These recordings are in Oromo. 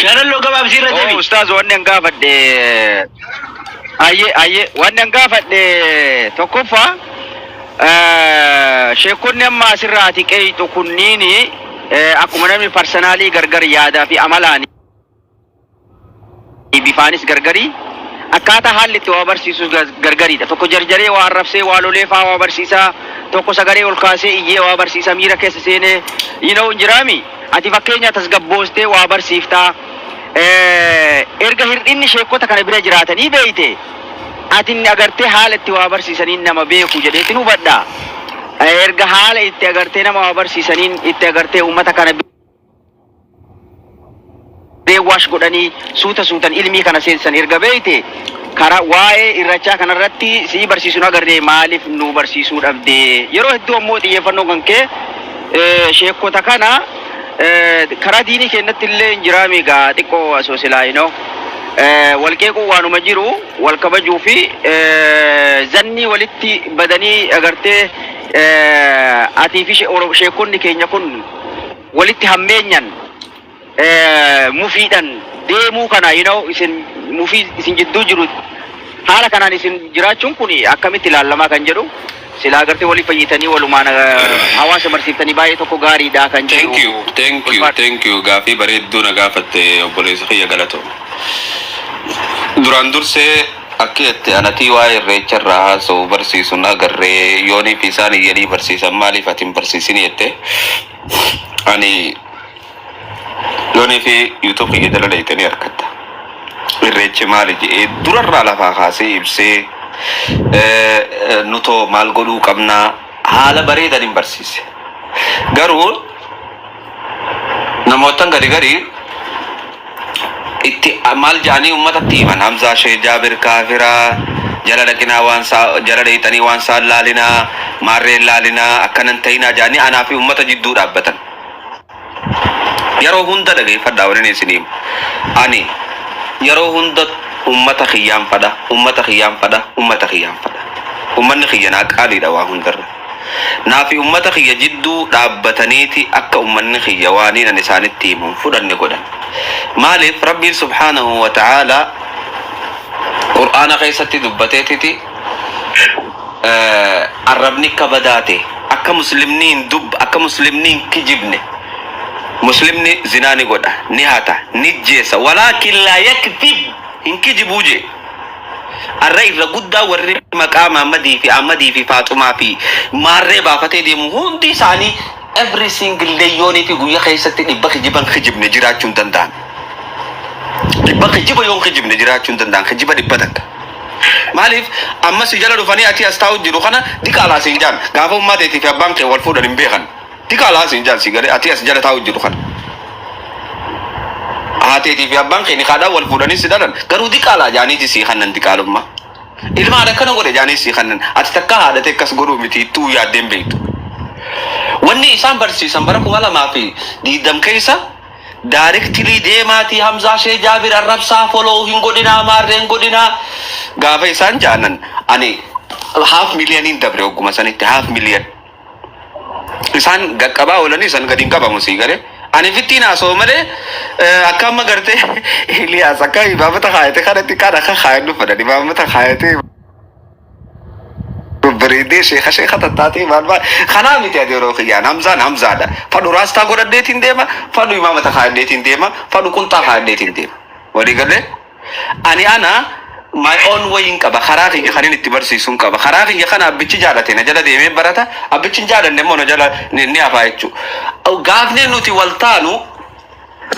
Shaanalloo gabaabsii irra Oo deebi. ustaaz, wanni an gaafadhe, ayyee, wanni an gaafadhe tokkoffaa, sheekonni amma asirraa ati qeeyxu kunniini akkuma namni personally gargar yaadaa fi amalaan bifaanis gargarii, akkaataa haalli itti waa barsiisus gargariidha. Tokko jarjaree waa arrabsee, waa lolee faa waa barsiisaa, tokko sagalee ol kaasee iyyee waa barsiisa, miira keessa seenee hin jiraami. Ati fakkeenya tasgabboostee waa barsiiftaa. Erga hir'inni sheekota kana bira jiraatanii beeyte, ati agartee haala itti waa barsiisaniin nama beeku jedheetin hubadha. Erga haala itti agartee nama waa barsiisaniin itti agartee uummata kana brainwash godhanii suuta suutan ilmii kana seensan erga beeyte, karaa waa'ee irrachaa kanarratti sii barsiisuun agarree maaliif nu barsiisuu dhabde? Yeroo hedduu ammoo xiyyeeffannoo kan kee sheekota kana karaa diinii keenyatti illee hin jiraami gaa xiqqoo asoo silaa wal qeequu waanuma jiru, wal kabajuu fi zannii walitti badanii agartee atii fi sheekonni keenya kun walitti hammeenyan mufiidhan deemuu kana, isin mufii isin jidduu jiru haala kanaan isin jiraachuun kun akkamitti ilaalamaa kan jedhu, silaa agartee walii fayyitanii walumaan hawaasa barsiiftanii baay'ee tokko gaariidha kan jedhu. Thank you, thank you, Ulfaadha. thank you. Gaafii bareedduu na gaafatte, obboleessa kiyya, galatoo. Duraan dursee akka jette anatii waa'ee irreecha irraa haasa'u barsiisuun agarree yoonii fi isaan iyyanii barsiisan, maaliif ati hin barsiisin jette. Ani yoonii fi YouTube kiyya jala dheeytanii harkatta. Irreechi maali jedhee durarraa lafaa kaasee ibsee, nutoo maal godhuu qabnaa haala bareedan hin barsiise. Garuu namootan gari gari itti maal jedhanii uummatatti himan: Hamzaa Shee Jaabir kaafiraa jala dhaqinaa, waan saa jala dheeyxanii, waan saan laalinaa, maarreen laalinaa, akkanan ta'inaa jedhanii anaa fi uummata jidduu dhaabbatan. Yeroo hunda dhageeffadhaa waliin isin himu. Ani yeroo hunda uummata kiyyaan fadha, uummata kiyyaan fadha, uummata kiyyaan fadha. Uummanni kiyya naa qaaliidha waa hundarra. Naa fi uummata kiyya jidduu dhaabbataniiti akka uummanni kiyya waaniin ani isaanitti himu hin fudhanne godhan. Maaliif? Rabbiin subhaanahu wa ta'aalaa Qur'aana keessatti dubbateetiti arrabni akka badaa ta'e, akka muslimni hin dub akka muslimni hin kijibne. Muslimni zinaa ni godha, ni hata, ni jeessa, walaakin laa yakdhib, hin kijibuu jee. Arra irra guddaa warri maqaa Mahammadii fi Ahmadii fi Faaxumaa fi maarree baafatee deemu hundi isaanii every single day yoonii fi guyya keessatti 100 kijiban kijibne jiraachuu hin danda'an. 100 kijiba yoon kijibne jiraachuu hin danda'an, kijiba 100. Maaliif? Amma si jala dhufanii ati as taa'u jiru kana diqaalaa siin jaan, gaafa ummaa teetii fi abbaan kee wal fuudhan hin beekan. Diqaalaa siin jaan, si galee? Ati as jala taa'u jiru kana. Haateetii fi abbaan kee nikaadhaan wal fuudhanii si dhalan, garuu diqaalaa jaaniiti sii kannan diqaalummaa. Ilma haadha akkana godhe jaanii sii kannan, ati takka haadha akkas godhuu miti ittuu yaaddeen beektu. Wanni isaan barsiisan bara 2020 keessa directly deemaatii Hamzaa Shee Jaabir arrabsaa, follow hin godhinaa, maarree hin godhinaa gaafa isaan jaanan, ani half millioniin dabre ogguma sanitti, half million. Isaan gaqqabaa oolanii isaan gadi hin qabamu, sii galee. Ani fittiin haasa'u malee akka amma gartee Iliyaas akka imaamata kaayate kanatti kan akka kaayadhu fedhan imaamata kaayatee bareedee sheeka sheeka tattaatee maal maal kanaa miti. Ati yeroo kiyyaan Hamzaan Hamzaadha. Fadhu raastaa godhadheetiin deema, fadhu imaamata kaayadheetiin deema, fadhu qunxaa kaayadheetiin deema. Walii galee ani ana my own way hin qaba, karaa kiyya kanin itti barsiisuun qaba. Karaa kiyya kana abbichi jaalate na jala deemee barata, abbichi hin jaalanne immoo na jala ni hafaa jechuudha. Gaafni nuti wal taanu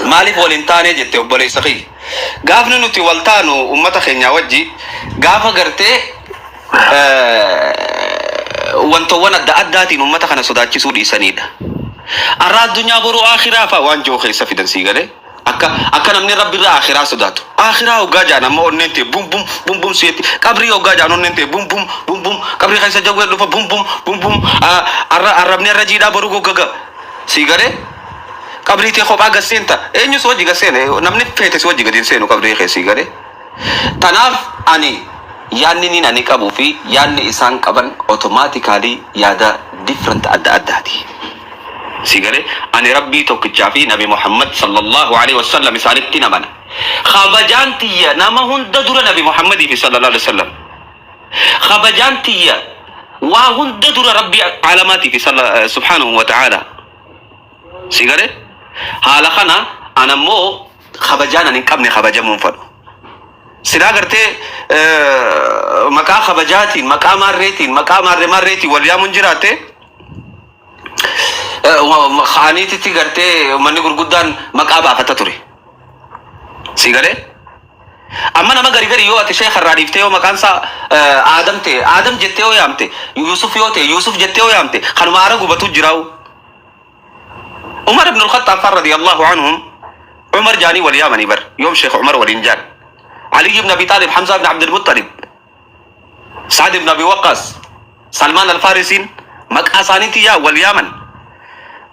maaliif wal hin taane jette, obboleessa kiyya. Gaafni nuti wal taanu ummata keenya wajji gaafa gartee wantoowwan adda addaatiin ummata kana sodaachisuu dhiisanidha. Arraa addunyaa boruu akhiraa fa'a waan jiru keessa fidan, sii galee. Akka namni rabbi irraa akhiraa sodaatu. Akhiraa hoggaa jaan amma onneen ta'e bum bum bum bum si'etti. Qabrii hoggaa jaan onneen ta'e bum bum bum bum. Qabrii keessa jawwee dhufa bum bum bum bum. Arra arrabni arra jiidhaa boruu goggoga. Sii galee. Qabrii tee kophaa gad seenta. Eenyu si wajji gad seena? Namni feete si wajji gad hin seenu qabrii kee, sii galee. Tanaaf ani yaadni niin ani qabuu fi yaadni isaan qaban automatically yaada different adda addaati. Si galee ani Rabbii tokkichaa fi Nabi Muhammad sallallahu alaihi wasallam isaanitti amana. Kabajaan tiyya nama hunda dura Nabi Muhammadii fi sallallahu alaihi wasallam. Kabajaan tiyya waa hunda dura Rabbii aalamaatii fi subhaanahu wa ta'ala. Si galee haala kana ana immoo kabajaan ani hin qabne kabajamuun fadhu. Silaa gartee maqaa kabajaatiin, maqaa maarreetiin, maqaa maarree maarreetiin wal yaamuun jiraatte, kaaniititti gartee uummanni gurguddaan maqaa baafata ture. Si galee? Amma nama gari gari yoo ati sheekha irraa dhiiftee, yoo maqaan isaa Aadam ta'e Aadam jettee yoo yaamte, Yuusuf yoo ta'e Yuusuf jettee yoo yaamte, kanuma aara gubatu jiraa'u. Umar ibn al-Khattab radiyallahu anhum Umar jaanii wal yaamanii bar, yoom Sheekh Umar waliin jaan. Ali ibn Abi Talib, Hamza ibn Abdul Muttalib, Saad ibn Abi Waqqas, Salmaan al-Farisiin maqaa isaaniitiin yaa wal yaaman.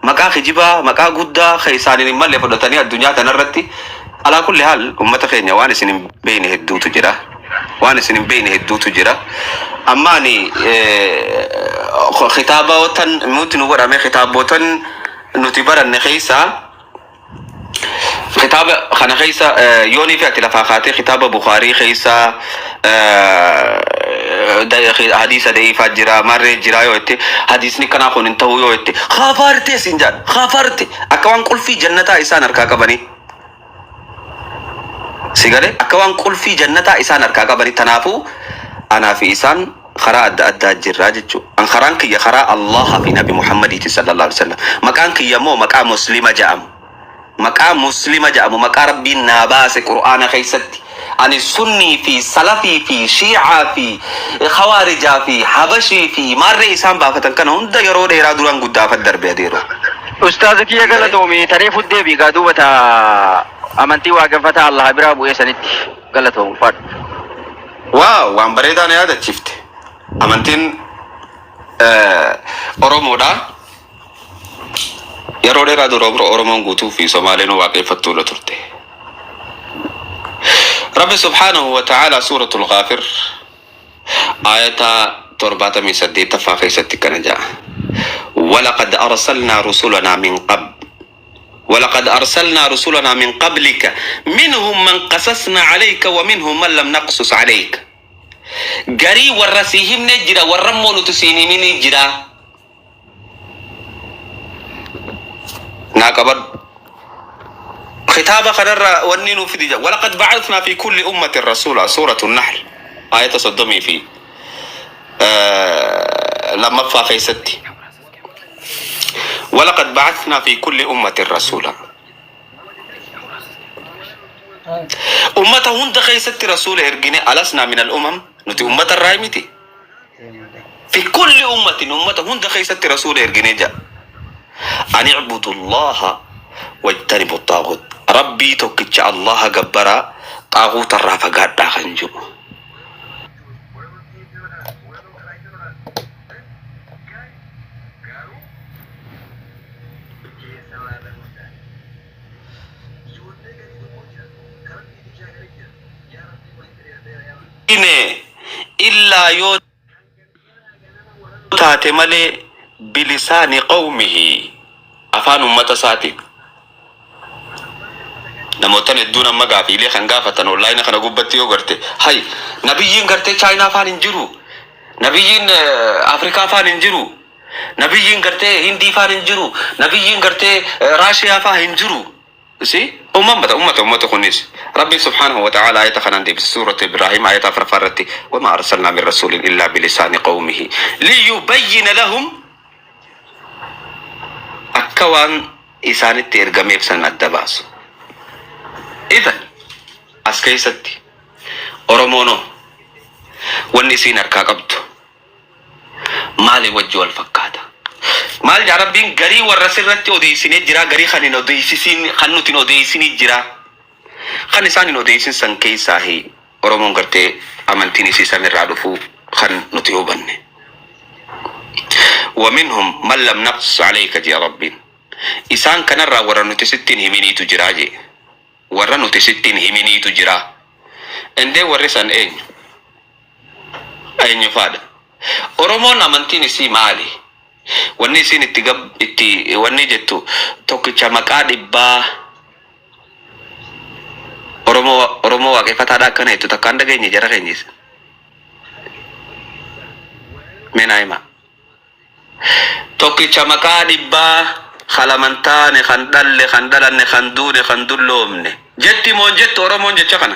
Maqaa kijibaa, maqaa guddaa kan isaaniin hin malle fudhatanii addunyaa kanarratti. Alaa kulli haal, ummata keenya, waan isin hin beekne hedduutu jira. Waan isin hin beekne hedduutu jira. Amma ani kitaabotan nuti nu godhame, kitaabotan nuti baranne keessaa kitaaba kana keessa yoonii fi ati lafaa kaatee kitaaba Bukaarii keessa hadiisa da'iifaa jira, marree jira yoo jette, hadiisni kanaa kun hin ta'u yoo jette, kafaarte siin jedhan. Kafaarte, akka waan qulfii jannataa isaan harkaa qabanii. Si galee? Akka waan qulfii jannataa isaan harkaa qabanii. Tanaafuu anaa fi isaan karaa adda addaa jirraa jechuudha. An karaan kiyya karaa Allaha fi Nabi Muhammadiiti sallallahu alaihi wasallam. Maqaan kiyya immoo maqaa Muslima jedhamu. Maqaa Muslima jedhamu, maqaa Rabbiin naa baase Qur'aana keessatti. Ani Sunnii fi Salafii fi Shiicaa fi Khawaarijaa fi Habashii fi maarree isaan baafatan kana hunda yeroo dheeraa duraan guddaafat darbe adeeroo. Ustaaza kiyya, galatoomi. Taree fuddee biigaa duuba ta amantii waaqeffataa Allah biraa bu'ee sanitti galatoom, ulfaadhu. Waaw, waan bareedaa na yaadachiifte. Amantiin Oromoodha. Yeroo dheeraa dura Oromoon guutuu fi Somaaleen waaqeffattuudha turte. Rabbi subhaanahu wa ta'ala Suuratul Ghaafir ayata 78ffaa keessatti kana jedha. ولقد أرسلنا رسلنا من قبل ولقد أرسلنا رسلنا من قبلك منهم من قصصنا عليك ومنهم من لم نقصص عليك. Garii warra si himne jira, warra immoo nuti siin himini jira. Naa qabadhu. Kitaaba kanarra wanni nuuf fidi jira. ولقد بعثنا في كل أمة رسولا. سورة النحل آية 32ffaa keessatti. ولقد بعثنا في كل أمة رسولا. Ummata hunda keessatti rasuula ergine. ألسنا من الأمم؟ Nuti ummata irraa miti? في كل أمة, ummata hunda keessatti rasuula ergine jaa. أن اعبدوا الله واجتنبوا الطاغوت. Rabbii tokkicha Allaha gabbaraa, xaaguuta irraa fagaadhaa kan jedhu. Ine illaa yoo taate malee بلسان قومه, afaan ummata isaatiin. Namootan hedduun amma gaafiilee kan gaafatan online kana gubbatti yoo garte, hay, nabiyyiin gartee Chaayinaa afaan hin jiru, nabiyyiin Afrikaa afaan hin jiru, nabiyyiin gartee Hindii afaan hin jiru, nabiyyiin gartee Raashiyaa afaan hin jiru. Si ummata ummata ummata kunis Rabbi subhaanahu wa ta'ala ayata kanaan deebise, Suurata Ibraahim ayata 4ffaa irratti: وما أرسلنا من رسول إلا بلسان قومه ليبين لهم. Akka waan isaanitti ergameef san adda baasu. Idan as keessatti Oromoonoo wanni isiin harkaa qabdu maali wajji wal fakkaata? Maal jaa Rabbiin? Garii warra sirratti odeessinee jira, garii kan hin odeessisiin, kan nuti hin odeessinii jira. Kan isaan hin odeessin san keessaa Oromoon gartee amantiin isii samirraa dhufuu kan nuti hubanne. ومنهم من لم نقصص عليك jee Rabbiin. Isaan kanarraa warra nuti sittiin himiniitu jira jee. Warra nuti sittiin himiniitu jira. Indee warri san eenyu? Eenyu faadha? Oromoon amantiin isii maali? Wanni isiin itti gab itti wanni jettu tokkicha maqaa dhibbaa Oromoo Oromoo waaqeffataadha akkana jettu takkaan dhageenye jara keenyis. Mee naa himaa. Tokkicha maqaa dhibbaa kan lama hin taane, kan dhalle, kan dhalanne, kan duune, kan dulloomne. Jetti moo hin jettu Oromoon jecha kana?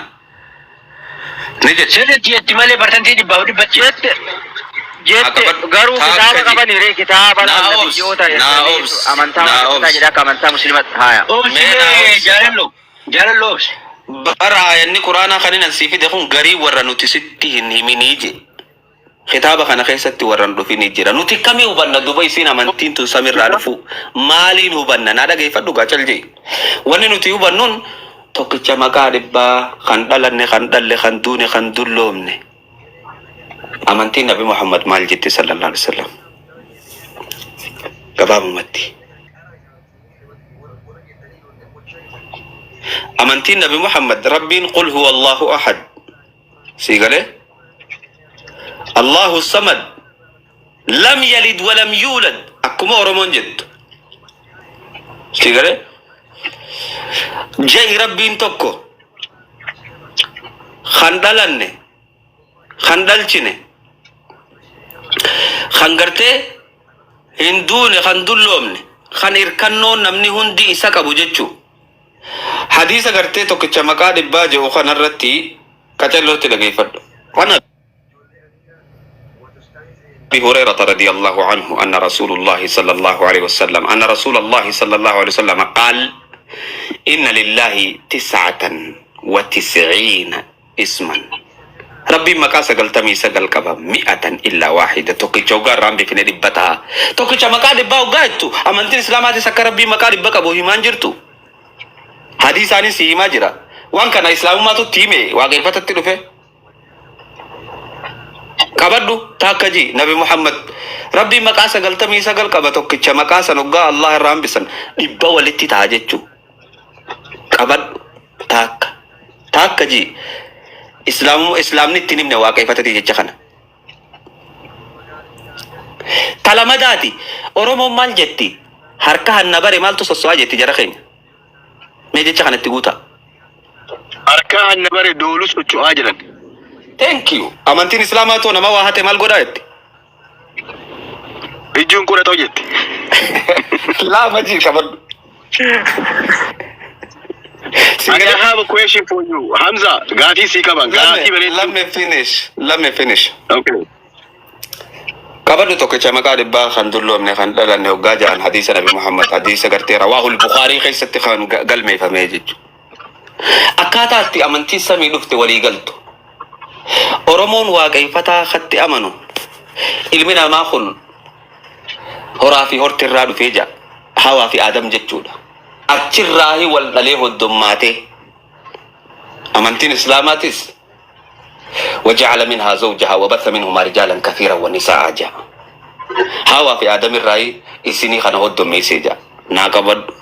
Ni jetti. Sirriitti jetti malee parsantii dhibbaaf dhibbatti. Jette Haa jette qabadhu. garuu Taakka kitaaba ji. qabani ree kitaaba Naa laal obsi. nabiyyoota Naa ergameetu obsi. amantaa Naa waaqeffataa obsi. jedha akka amantaa musliimatti haaya. Obsi Mee naa mee obsi. jaalallo. Jaalallo obsi. Bara aayanni Quraanaa kan inni sii fide kun garii warra nuti sitti hin himinii je. Kitaaba kana keessatti warra hin dhufinii jira. Nuti akkamii hubanna duba isiin amantiin tun samirraa dhufu maaliin hubanna? Naa dhageeffadhu gaa cal je'i. Wanni nuti hubannuun tokkicha maqaa dhibbaa kan dhalanne, kan dhalle, kan duune, kan dulloomne. Amantiin Nabi Muhammad maal jetti sallallahu alaihi wasallam? Gabaabumatti. Amantiin Nabi Muhammad Rabbiin qul huwa Allahu ahad. Sii galee? Allahu samad lam yalid walam yuulad akkuma Oromoon jettu. Sii galee? Ja'i Rabbiin tokko kan dhalanne kan dhalchine kan gartee hin duune kan dulloomne kan irkannoon namni hundi isa qabu jechuu. Hadiisa gartee tokkicha maqaa dhibbaa je'u kanarratti qacallootti dhageeffadhu. An Abi Hurayrata radiyallahu anhu anna Rasulullahi sallallahu alaihi wasallam anna Rasulullahi sallallahu alaihi wasallam qaal inna lillahi tis'atan wa tis'iina isman. Rabbiin maqaa 99 qaba mi'atan illaa waahida tokkicha hoggaa irraa hambifne dhibba taha. Tokkicha maqaa dhibbaa hoggaa jettu amantiin Islaamaatis akka Rabbiin maqaa dhibba qabu himaan jirtu. Hadiisaanis si himaa jira. Waan kana Islaamummaatu itti hime waaqeffatatti dhufe. Qabadhu taakka ji Nabi Muhammad Rabbiin maqaa 99 qaba tokkicha maqaa san hoggaa Allah irraa hambisan dhibba walitti ta'a jechuu. Qabadhu taakka taakka ji Islaamummaa Islaamni itti hin himne waaqeffatati jecha kana. Ta lamadaati Oromoon maal jetti? Harka hanna bare maaltu sosso'aa jetti jara keenya. Mee jecha kana itti guutaa. Harka hanna bare doolu socho'aa jedhan. Thank you. Amantiin Islaamaa too nama waa hate maal godhaa jetti? Ijjuun qudhatoo jetti. Lama jii qabadhu. I have a question for you. Hamza, gaafii sii qaban. Gaafii bareedduu. Let me finish. Let me finish. Okay. Qabadhu tokkicha maqaa dhibbaa kan dulloomne kan dhalanne hoggaa ja'an hadiisa Nabi Muhammad hadiisa gartee rawaahul Bukhaarii keessatti kan galmeeffame jechuudha. Akkaataa itti amantiin samii dhufte walii galtu. Oromoon waaqeffataa katti amanu ilmi namaa kun horaa fi hortirraa dhufee ja'a. Hawaa fi Aadam jechuudha. Achirraahi wal dhalee hoddommaatee. Amantiin Islaamaatis waja'ala minhaa zawjahaa wabatha minhumaa rijaalan kathiiran wa nisaa'a ja'a. Hawaa fi Aadam irraahi isinii kana hoddommeessee ja'a. Naa qabadhu.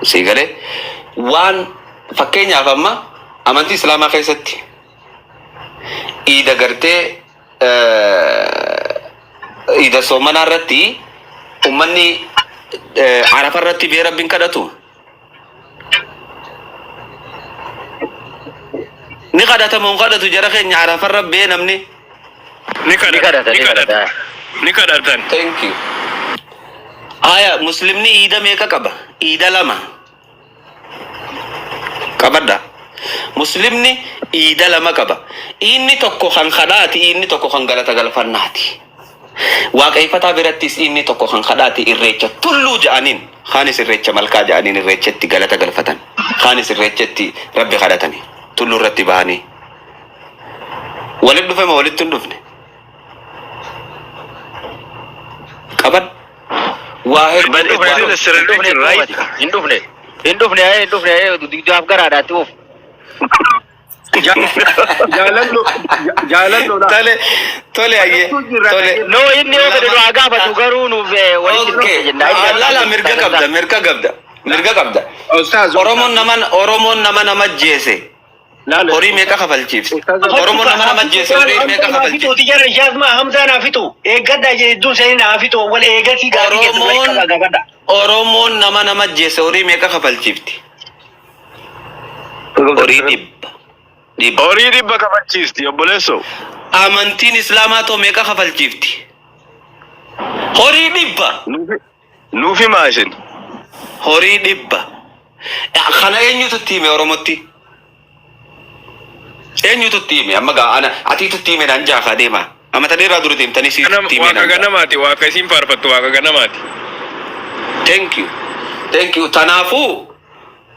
Sii galee waan fakkeenyaaf amma amantii Islaamaa keessatti iida gartee iida soomanaa irratti ummanni Arafa irratti bee Rabbiin kadhatu. Ni kadhata moo hin kadhatu jara keenya Arafa irra bee namni. Ni Ni kadhata, ni ni kadhata. kadhata. Ni kadhatan. Thank you. Haya muslimni iida meeqa qaba? Iida lama. Qabadha. Muslimni iida lama qaba. Inni tokko kan kadhaati, inni tokko kan galata galfannaati. Waaqeffataa birattis inni tokko kan kadhaati irreecha tulluu ja'aniin, kaanis irreecha malkaa ja'aniin irreechatti galata galfatan, kaanis irreechatti rabbi kadhatani, tulluu irratti bahanii. Walitti dhufe moo walitti hin dhufne? Qabadhu. Waa But hedduu it waa is a celebration, right? Hin dhufne. Hin dhufne hin dhufne dugdaaf garaadhaatti of. Jaalallo jaalalloodha. Tole tole ayyee tole. No inni yoo fedhe nu haa gaafatu garuu nuuf walitti hin dhufne Okay. jenna. Ah, Lala mirga qabda mirga qabda mirga qabda. Ustaaz Oromoon nama Oromoon nama nama jeese. Laala. Horii meeqa kafalchiifti? Ustaaza Oromoon nama nama ajjeese horii meeqa Hamzaa naa kafalchiifti? fixuuti jara ishaasma Hamzaa naa fixu. Eeggadhaa jedhuun seenii naa fixu. Wal eegasii gaafii keessan walitti Oromoon qabaa gaafadha. Oromoon nama nama ajjeese horii meeqa kafalchiifti? Horii 100. 100. Horii 100 kafalchiisti obboleessoo. Amantiin Islaamaa too meeqa kafalchiifti? Horii 100. Nuuf himaa isin. Horii 100. Kana eenyutu itti hime Oromotti? Eenyutu itti hime? Amma gaa ana atiitu itti hime naan jaakaa deema. Amata dheeraa dura deemtanii siif itti hime Waaqa naan jaa. ganamaati, waaqa isiin faarfattu waaqa ganamaati. Thank you. Thank you. Tanaafuu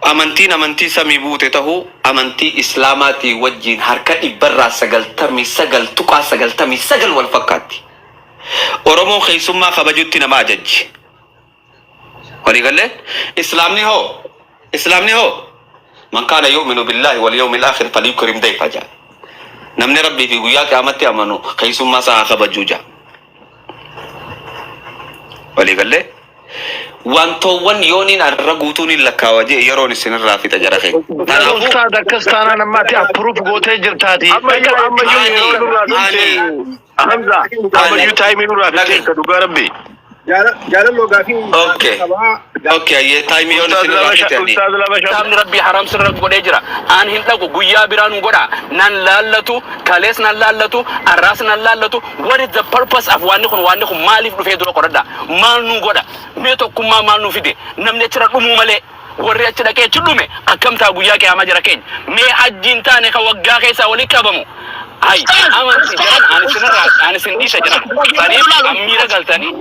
amantiin amantii samii buute tahuu amantii Islaamaatii wajjiin harka dhibbarraa 99.99 wal fakkaatti. Oromoon keessummaa kabajutti nama ajajji. Walii gallee? Islaamni hoo? Islaamni hoo? Man kaana yu'minu billaahi wal yawmil aakhir falyukrim dayfa ja'a. Namni Rabbii fi guyyaa qiyaamatti amanu keessummaa isaa haa kabajuu ja'a. Walii gallee? Wantoowwan yooniin arra guutuun hin lakkaawa jee yeroon isinirraa fixa jara keenya. Kanaafuu Ustaad akkas taanaan amma ati approve gootee jirtaati. Ammayyuu ani yeroo nurraa ani dhumte Hamza ammayyuu time nurraa dhage. fixeessa dhugaa rabbi. Jaalalloo gaafii Okay. qabaa. Okay, ayyee time yoon Ustaaz isinirraa lama fixe ani. Ustaaz lama shan. Kitaabni Rabbii haram sirra godhee jira. Aan hin dhaqu guyyaa biraa nu godha. Nan laallatu, kalees nan laallatu, arraas nan laallatu. What is the purpose of waanni kun waanni kun maaliif dhufee dura qoradha. Maal nu godha? Mee tokkummaa maal nu fide? Namni achirra dhumuu malee. Warri achi dhaqee achi dhume akkam ta'a guyyaa qiyaamaa jara keenya. Mee hajjiin taane kan waggaa keessaa walitti qabamu. Ay, amanti jiran ani isinirraa ani isin dhiisa jiran. Saniif ammiira galtanii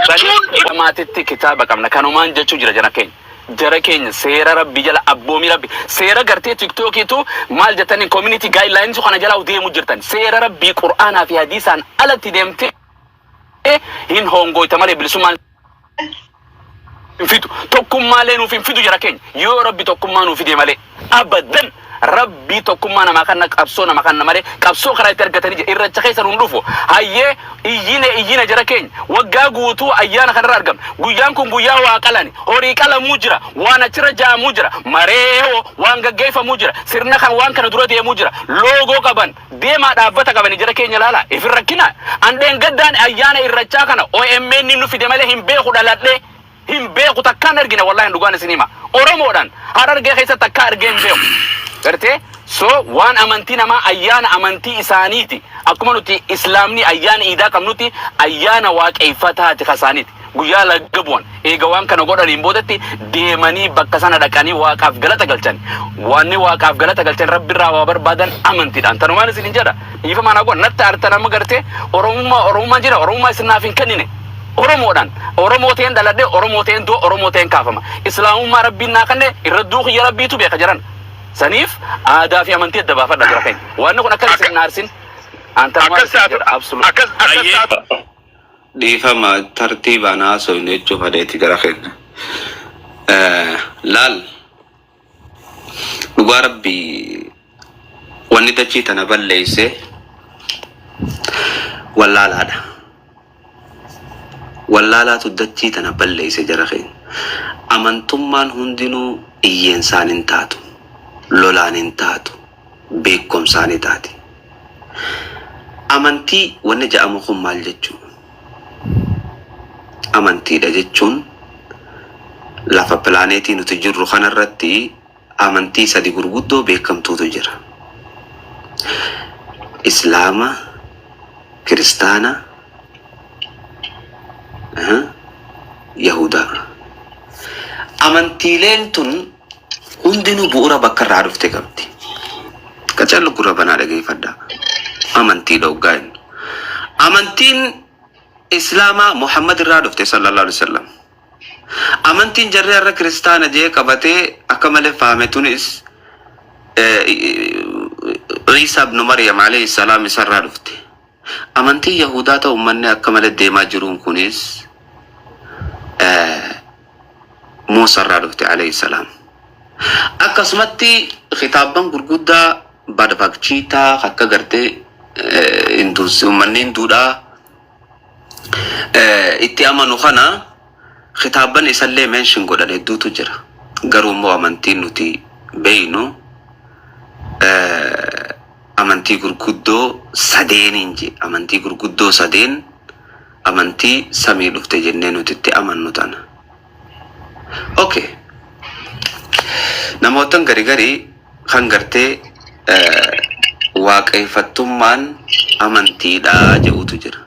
saniif maatitti kitaaba qabna kanumaan jechuu jira jara keenya. Jara keenya seera rabbi jala abboomii rabbi seera gartee tiktookiitu maal jettanii community guidelines kana jala deemu jirtan seera rabbii qur'aanaa fi hadiisaan alatti deemtee hin hongoyta malee bilisummaan hin fidu tokkummaalee nuuf hin fidu jara keenya yoo rabbi tokkummaa nuuf fide malee abadan rabbii tokkummaa namaa kanna qabsoo nama kanna malee qabsoo karaa itti argatanii jira irracha keessa nuun dhufu hayyee iyyine iyyine jara keenya waggaa guutuu ayyaana kanarra argamna guyyaan kun guyyaa waa qalani horii qalamuu jira waan achirra jaamuu jira mareehoo waan gaggeeffamuu jira sirna kan waan kana dura deemuu jira loogoo qaban deemaa dhaabbata qabani jara keenya laala ifin rakkina andheen gaddaan ayyaana irrachaa kana OMN nu fide malee hin beeku dhaladhee hin beeku takkaan argine wallahi dhugaan isin hima Oromoodhaan Harargee keessa takkaa argee hin beeku gartee so waan amantii namaa ayyaana amantii isaaniiti akkuma nuti islaamni ayyaana iidaa qabnutti ayyaana waaqeeffataati kasaaniiti guyyaa lagga bu'an eega waan kana godhaniin boodatti deemanii bakka sana dhaqanii waaqaaf galata galchan waanni waaqaaf galata galchan rabbirraa waa barbaadan amantiidhaan tanumaan isin hin jedha dhiifama naa godha natti artan amma gartee oromummaa oromummaa jira oromummaa isin naaf hin kennine Oromoodhaan Oromoo ta'een dhaladhe Oromoo ta'een du'a Oromoo ta'een kaafama Islaamummaa rabbiin naa kenne irra duukiyya rabbiitu beeka jedhan saniif aadaa fi amantii adda baafadha jira keenya wanni kun akka isin naarsin antanumaan Akkas isin taatu jedha absolute akkas akkas Ayyee. taatu. Dhiifama tartiibaan haasofne jechuuf adeeti gara keenya. Laal dhugaa rabbii wanni dachii tana balleeyse wallaalaadha. Wallaalaatu dachii tana balleeyse jara keenya. Amantummaan hundinuu iyyeensaan hin taatu. Lolaan hin taatu. Beekomsaani taati. Amantii wanni ja'amu kun maal jechuu? Amantiidha jechuun lafa pilaaneetii nuti jirru kanarratti amantii sadi gurguddoo beekamtuutu jira. Islaama, Kiristaana, Yahudaa. Amantiileen tun hundinuu bu'uura bakka irraa dhufte qabdi. Qacarri gurra banaa dhageeffadhaa. Amantiidha hoggaa inni. Amantiin Islaamaa Muhammad irraa dhufte sallallahu alaihi wasallam. Amantiin jarri har'a kiristaana jee qabatee akka malee fahame tunis Iisaa ibnu Maryam alayhi salaam isarraa dhufte. Amantiin Yahudaa ta'u ummanni akka malee deemaa jiruun kunis Muusaa irraa dhufte alayhi salaam. Akkasumatti kitaabban gurguddaa Bhagavad akka gartee ummanni hinduudhaa itti amanu kana kitaabban isallee mention godhan hedduutu jira. Garuu immoo amantiin nuti beeynu Amantii gurguddoo sadeeniin je amantii gurguddoo sadeen amantii samii dhufte jennee nuti itti amannu tana. Okay. Namootan gari garii kan gartee waaqeeffattummaan amantiidha jedhutu jira.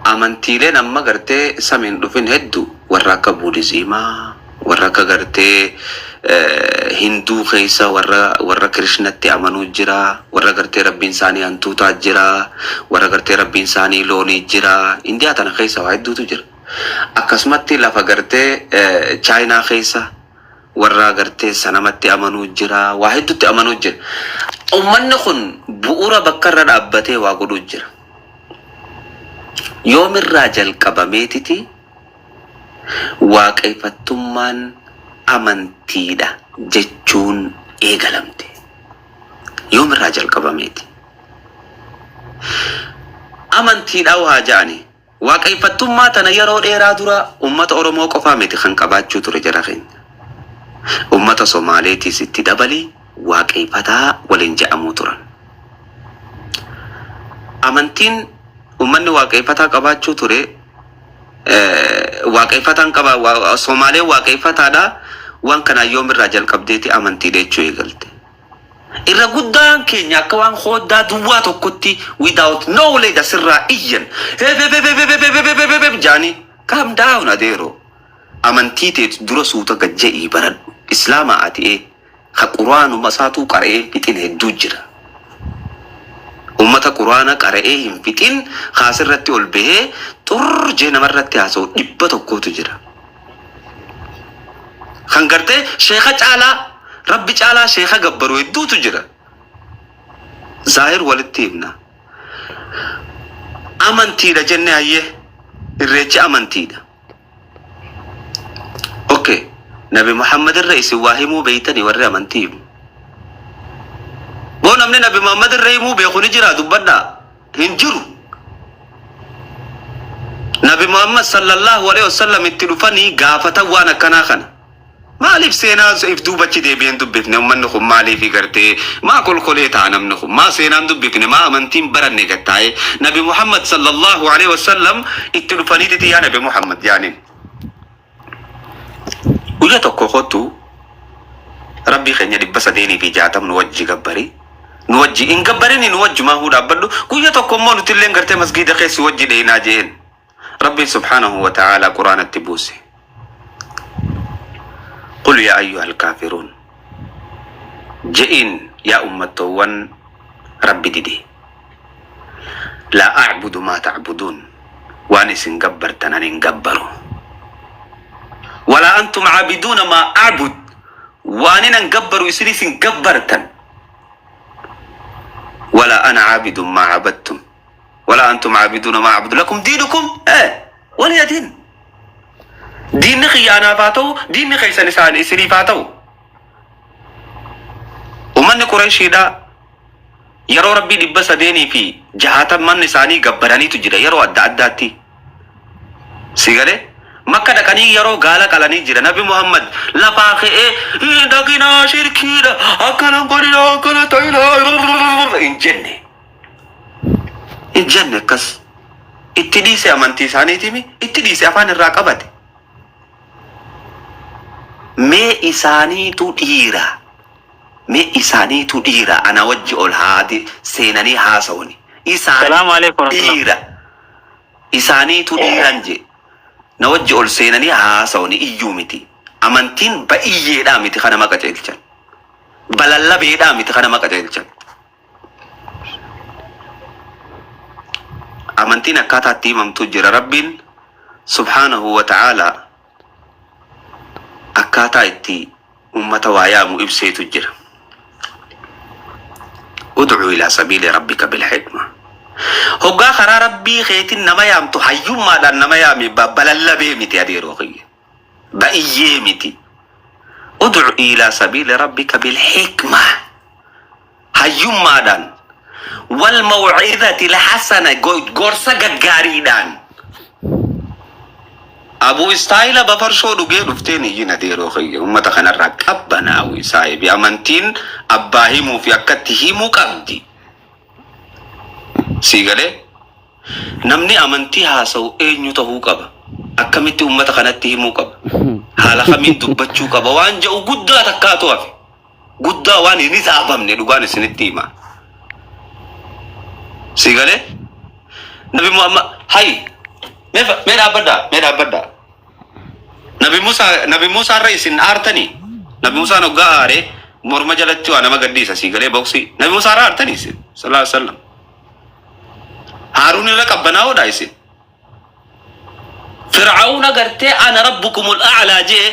Amantiileen amma gartee samiin dhufin heddu warra akka Buudhiziimaa, warra akka gartee Hinduu keessa warra Kirishnatti amanuu jira, warra gartee rabbiin isaanii hantuutaa jira, warra gartee rabbiin isaanii loonii jira. Indiyaa tana keessa waa hedduutu jira. Akkasumatti lafa gartee Chaayinaa keessa warra gartee sanamatti amanuu jira, waa hedduutti amanuu jira. Ummanni kun bu'uura bakka irra dhaabbatee waa godhuu jira. Yoomirraa jalqabameetiti waaqeffattummaan amantiidha jechuun eegalamte? Yoomirraa jalqabameeti? Amantiidha waa ja'ani. Waaqeffattummaa tana yeroo dheeraa dura ummata Oromoo qofaa miti kan qabaachuu ture jara keenya. Ummata Somaaleetiis itti dabali waaqeffataa waliin je'amuu turan. Amantiin ummanni waaqeffataa qabaachuu ture waaqeffataan qaba Somaaleen waaqeffataadha waan kanaan yoomirraa jalqabdeeti amantiidha jechuu eegalte. Irra guddaan keenya akka waan hooddaa duwwaa tokkotti without knowledge asirraa iyyan jaanii calm down adeero. Amantii teetu dura suuta gad je'ii baradhu. Islaamaa ati ee ka quraanuma isaatuu qara'ee hin fixin hedduu jira. Ummata quraana qara'ee hin fixin kaasirratti ol bahee xurr jee namarratti haasa'u 100tu jira. Kan gartee sheeka caalaa rabbi caalaa sheeka gabbaru hedduutu jira. Zaahir walitti himna. Amantiidha jenne hayyee irreechi amantiidha. Okay. Nabi Muhammad irra isin waa himuu beeytanii warri amantii himu. Boo namni Nabi Muhammad irra himuu beeku ni jira dubbadhaa. Hin jiru. Nabi Muhammad sallallahu alaihi wasallam itti dhufanii gaafatan waan akkanaa kana. Maaliif seenaa if duubachi deebi'een dubbifne ummanni kun maaliif gartee maa kolkolee ta'a namni kun maa seenaan dubbifne maa amantiin baranne gattaa'ee Nabi Muhammad sallallahu alaihi wasallam itti dhufaniititi yaa Nabi Muhammad jaaniin. Guyya tokko kottu Rabbii keenya 360 nu wajji gabbari. Nu wajji hin gabbarini nu wajjumaa huu dhaabbadhu. Guyya tokko immoo nutilleen gartee masgiida keessi wajji dheeynaa jeen. Rabbiin subhaanahu wa ta'aalaa quraanatti buuse. Qul yaa ayyuhal kaafiruun. Je'iin yaa ummattoowwan Rabbi dide. Laa a'budu maa ta'buduun. Waan isin gabbartan ani hin gabbaru. Walaa antum caabiduuna maa a'bud. Waanin an gabbaru isinis hin gabbartan. Walaa ana caabidun maa caabadtum. Walaa antum caabiduuna maa a'budu. Lakum diinukum waliya diin. Diinni kiyya anaaf haa ta'u, diinni keessan isaan isiniif haa ta'u. Ummanni Qureeshiidhaa yeroo Rabbii 360 isaanii gabbaraniitu jira yeroo adda addaatti. Si galee? Makka dhaqanii yeroo gaala qalanii jira. Nabi Muhammad lafaa ka'ee hin dhaqinaa shirkiidha akkana godhinaa akkana ta'inaa hin jenne. Hin jenne akkas. Itti dhiise amantii isaaniitimi itti dhiise afaan irraa qabate. Mee isaaniitu dhiira. Mee isaaniitu dhiira ana wajji ol haa seenanii haasawani. Isaanii Salaamu alaikum warahmatullah. dhiira. Isaaniitu dhiiran jee. Na wajji ol seenanii haasawani iyyuu miti. Amantiin ba'iyyeedhaa miti kana nama qajeelchan. Balallabeedhaa miti kana nama qajeelchan. Amantiin akkaataa itti himamtu jira. Rabbiin subhaanahu wa ta'aalaa akkaataa itti ummata waa yaamu ibseetu jira. Ud'u ilaa sabiili rabbika bil hikma. Hoggaa karaa rabbii keetiin nama yaamtu hayyummaadhaan nama yaami balallabee miti adeeroo kiyya. Ba'iyyee miti. Ud'u ilaa sabiili rabbika bil hikma. Hayyummaadhaan. Wal maw'izati al hasana gorsa gaggaariidhaan. Abu istaayila bafarshoo dhugee dhufteen iyyin adeeroo kiyya ummata kanarraa qabbanaawi saahibi amantiin abbaa himuu fi akkatti himuu qabdi. Sii galee? Namni amantii haasa'u eenyu tahuu qaba? Akkamitti ummata kanatti himuu qaba? Haala kamiin dubbachuu qaba? Waan jedhu guddaa takkaatu hafe. Guddaa waan hin hisaabamne dhugaan isinitti hima. Sii galee? Nabi Muhammad hay mee fa- mee dhaabbadhaa mee dhaabbadhaa. Nabi Musaa Nabi Musaa irra isin aartanii? Nabi Musaan hoggaa aare morma jalatti waa nama gadhiisa sii galee boksii. Nabi Musaa irra aartanii isin sallallahu alaihi wasallam. Haaruun irra qabbanaa'oodha isin. Fir'aawna gartee ana rabbukumul a'laa jee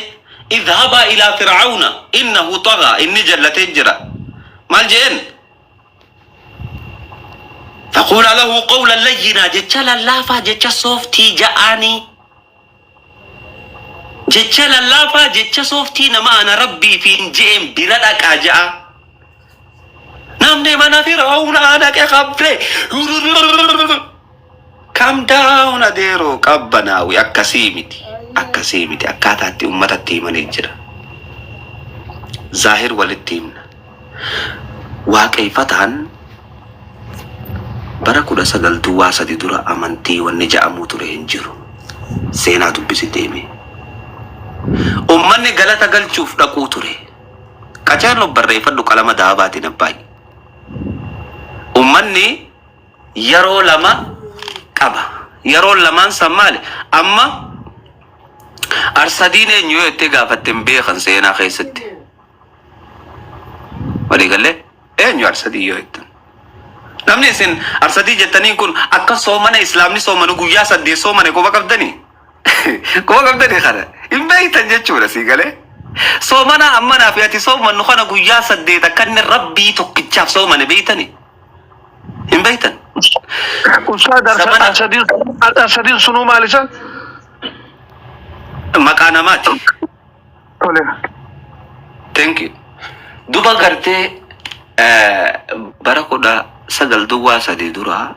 idhabaa ilaa fir'aawna innahu xagaa inni jallatee jira. Maal jeen? Faquulaa lahu qawlan layyinaa jecha lallaafaa jecha sooftii ja'aanii jecha lallaafaa jecha sooftii nama ana rabbii fi hin je'een bira dhaqaa ja'a. Namni mana fir'aawnaa dhaqe qabdee Calm down adeeroo qabbanaawi akkasii miti akkasii miti akkaataatti ummatatti himanii jira. Zaahir walitti himna. Waaqeeffataan bara 1903 dura amantii wanni ja'amuu ture hin jiru. Seenaa dubbisi deeme. Ummanni galata galchuuf dhaquu ture. Qaceelloo barreeffadhu qalama daabaatiin abbaay. Ummanni yeroo lama qaba. Yeroon lamaan san maali? Amma Arsadiin eenyu yoo jettee gaafatte hin beekan seenaa keessatti. Walii gallee eenyu Arsadii yoo jettan. Namni isin Arsadii jettaniin kun akka soomana islaamni soomanu guyyaa 8 soomane quba qabdanii? Quba qabdanii kana hin beektan jechuudha sii galee. Soomana ammanaa fi ati soomannu kana guyyaa 8 akka inni rabbii tokkichaaf soomane beektanii? Hin beektan. Ustaad Zamana Arsadiin Arsadiin sunuu maal isa? Maqaa namaati. Tole. Thank you. Duba gartee bara 1903 dura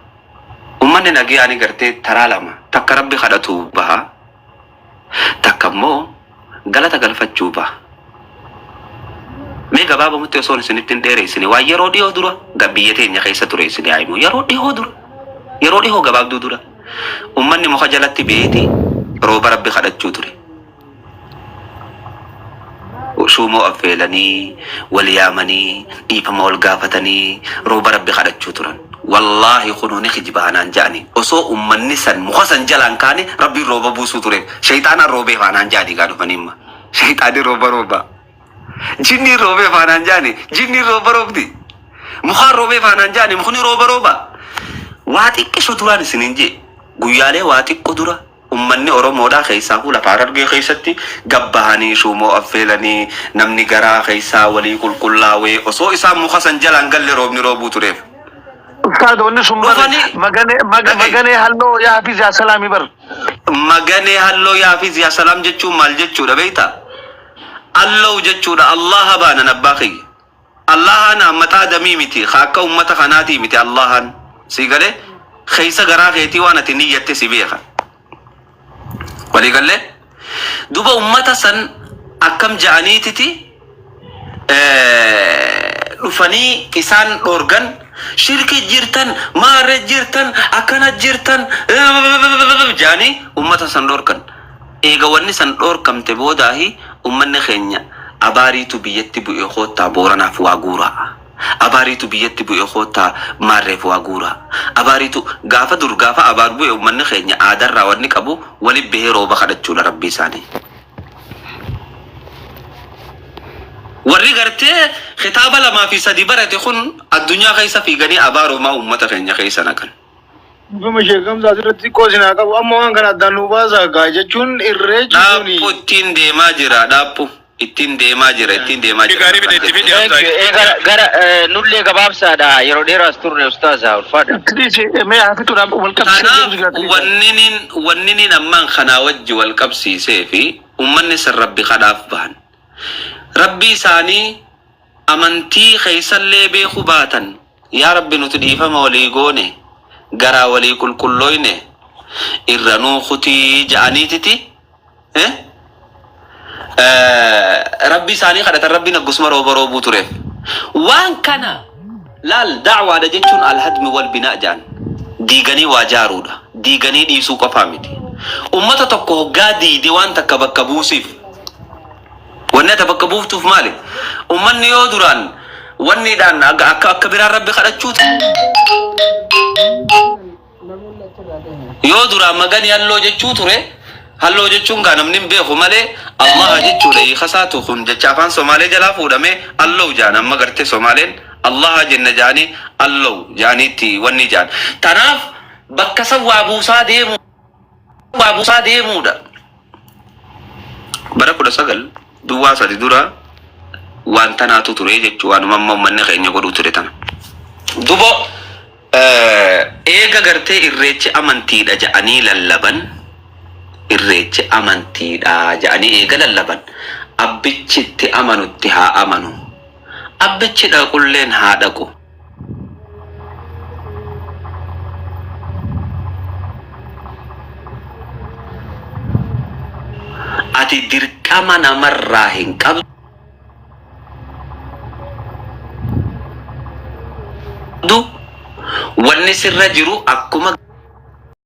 ummanni nagayaani gartee taraa lama takka rabbi kadhatu baha takka immoo galata galfachuu baha. Mee gabaabumatti osoo isinitti hin dheereessine waan yeroo dhiyoo dura biyya teenya keessa ture isin haa himu. Yeroo dhiyoo dura yeroo dhihoo gabaabduu dura ummanni muka jalatti beeti rooba rabbi kadhachuu ture. Shuumoo affeelanii wal yaamanii dhiifama wal gaafatanii rooba rabbi kadhachuu turan. Wallaahi kunuu ni kijiba anaan ja'ani osoo ummanni san muka san jalaan kaane rabbiin rooba buusuu ture. Shayxaanaan roobee faanaan ja'anii gaa dhufanii imma. Shayxaanni rooba rooba. Jinniin roobee faanaan ja'ani jinniin rooba roobdi. Mukaan roobee faanaan ja'ani mukni rooba rooba. Waa xiqqisho duraan isiniin jee guyyaalee waa xiqqo dura Ummanni Oromoodhaa keessaahuu lafa Harargee keessatti gad bahanii shuumoo affeelanii namni garaa keessaa walii qulqullaawee osoo isaan muka san jalaan galle roobni roobuu tureef. Ustaad wanni sun bar Dhufanii maganee maga, dhaga'i. maganee halloo yaa hafiz yaa salaami bar. Maganee halloo yaa hafiz yaa salaam jechuun maal jechuudha beektaa? Allow jechuudha Allaha baanan abbaa kiyya. Allahaan hammataa damii miti ka akka ummata kanaatii miti Allahaan sii galee keessa garaa keetii waan ati niyyatte si beeka walii gallee duba ummata san akkam ja'aniititi dhufanii isaan dhoorgan shirki jirtan maarre jirtan akkana jirtan ja'anii ummata san dhoorkan Eega wanni san dhoorkamte boodaahi ummanni keenya abaariitu biyyatti bu'e koottaa Booranaaf waa guuraa. Abaariitu biyyatti bu'e koottaa Maarreef waa guuraa. Abaariitu gaafa dur gaafa abaar bu'e ummanni keenya aadarraa wanni qabu wali bahee rooba kadhachuudha Rabbii isaanii. Warri gartee kitaaba lamaa fi sadi barate kun addunyaa keessa fiiganii abaarumaa ummata keenya keessa naqan. Dhuguma Sheek Hamza asirratti xiqqoo isin haa qabu. Amma waan kana addaan nuu baasaa gaa jechuun irreechi Dhaaphu kuni ittiin deemaa jira dhaaphu ittiin deemaa jira ittiin deemaa jira Gaarii miti itti fidi Thank Hamza. you. Gara gara nullee gabaabsaadha yeroo dheeraas turre ustaaza ulfaadha. Please mee haa fixuudhaaf wal qabsiisee Kanaaf deemsu jira please. wanniniin wanniniin ammaan kanaa wajji wal qabsiisee fi ummanni san rabbi kadhaaf bahan. Rabbii isaanii amantii keessallee beeku baatan Yaa Rabbi nuti dhiifama walii goone garaa walii qulqullooyne irra nuu kutii ja'aniititi Eh? Eh, Rabbi isaanii kadhatan rabbiin akkasuma rooba roobuu tureef. Waan kana laal da'waadha jechuun alhadmi wal binaa jaan. Diiganii waa jaaruudha. Diiganii dhiisuu qofaa miti. Ummata tokko hoggaa diide waan takka bakka buusiif. Wanni ati bakka buuftuuf maali? Ummanni yoo duraan wanniidhaan akka akka akka biraan rabbi kadhachuu yoo duraan magani halloo jechuu ture halloo jechuun gaa namni hin beeku malee Allaha jechuudha hiika isaatu kun jecha afaan Somaalee jalaa fuudhame allow jaan amma gartee Somaaleen Allaha jenna jaanii allow jaaniitti wanni jaan tanaaf bakka san waa buusaa deemu waa buusaa deemuudha. Bara 19 duwwaa sadi dura waan tanaatu ture jechuu waanuma amma ummanni keenya godhuu ture tana. Dubo eega gartee irreechi amantiidha ja'anii lallaban irreechi amantiidha ja'anii eega lallaban abbichi itti amanutti haa amanu abbichi dhaqulleen haa dhaqu. Ati dirqama namarraa hin qabdu. Wanni sirra jiru akkuma.